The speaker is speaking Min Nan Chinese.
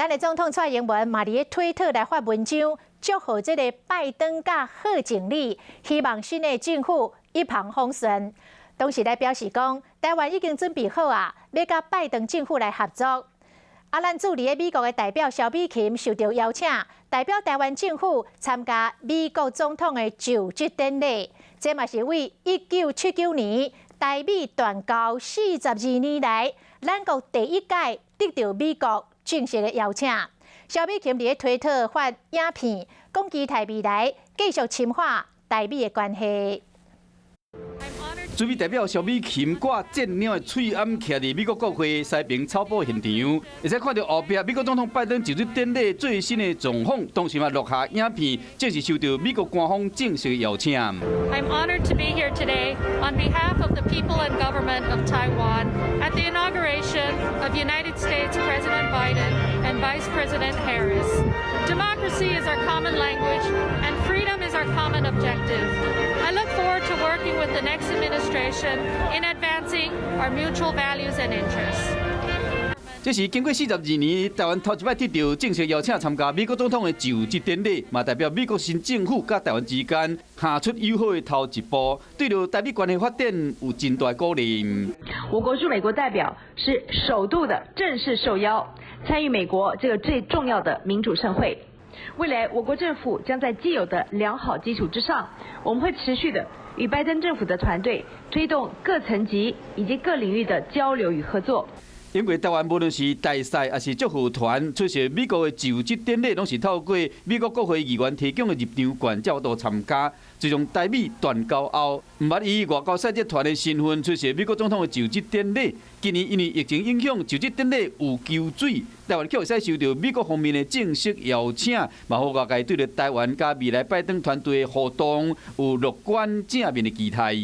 咱的總統蔡英文嘛佇咧推特來發文章，祝賀這个拜登佮賀錦麗，希望新的政府一帆風順。同時來表示講，台灣已經準備好啊，欲佮拜登政府來合作。啊，咱駐佇咧美國的代表蕭美琴受到邀請，代表台灣政府參加美國總統的就職典禮。這嘛是為1979年台美斷交42年來，咱國第一屆得到美國正式的邀請。蕭美琴佇咧推特發影片，講期待未來繼續深化台美的關係。駐美代表蕭美琴掛戰鳥的喙罨，徛佇美國國會西爿草埔現場，會使看著後壁美國總統拜登就職典禮最新的狀況，當時嘛錄下影片，正式受到美國官方正式邀請。 I'm honored to be here today on behalf of the people and government of Taiwan at the inauguration of United States President Biden and Vice President Harris. Democracy is our common language and freedom is our common objective. I look forward to working with the next administration in advancing our mutual values and interests. 這是經過42年，台灣頭一擺得到正式邀請參加美國總統的就職典禮，嘛代表美國新政府佮台灣之間踏出友好的頭一步，對著台美關係發展有真大鼓勵。我國駐美國代表是首度的正式受邀參與美國這個最重要的民主盛會。未來我國政府將在既有的良好基礎之上，我們會持續的與拜登政府的團隊推動各層級以及各領域的交流與合作。因為台灣無論是大使抑是祝賀團出席美國的就職典禮，攏是透過美國國會議員提供的入場券才有法度參加。自從台美斷交後，毋捌以外交使節團的身份出席美國總統的就職典禮。今年因為疫情影響，就職典禮有勼水，台灣卻會使受著美國方面的正式邀請，嘛予外界對著台灣佮未來拜登團隊的互動有樂觀正面的期待。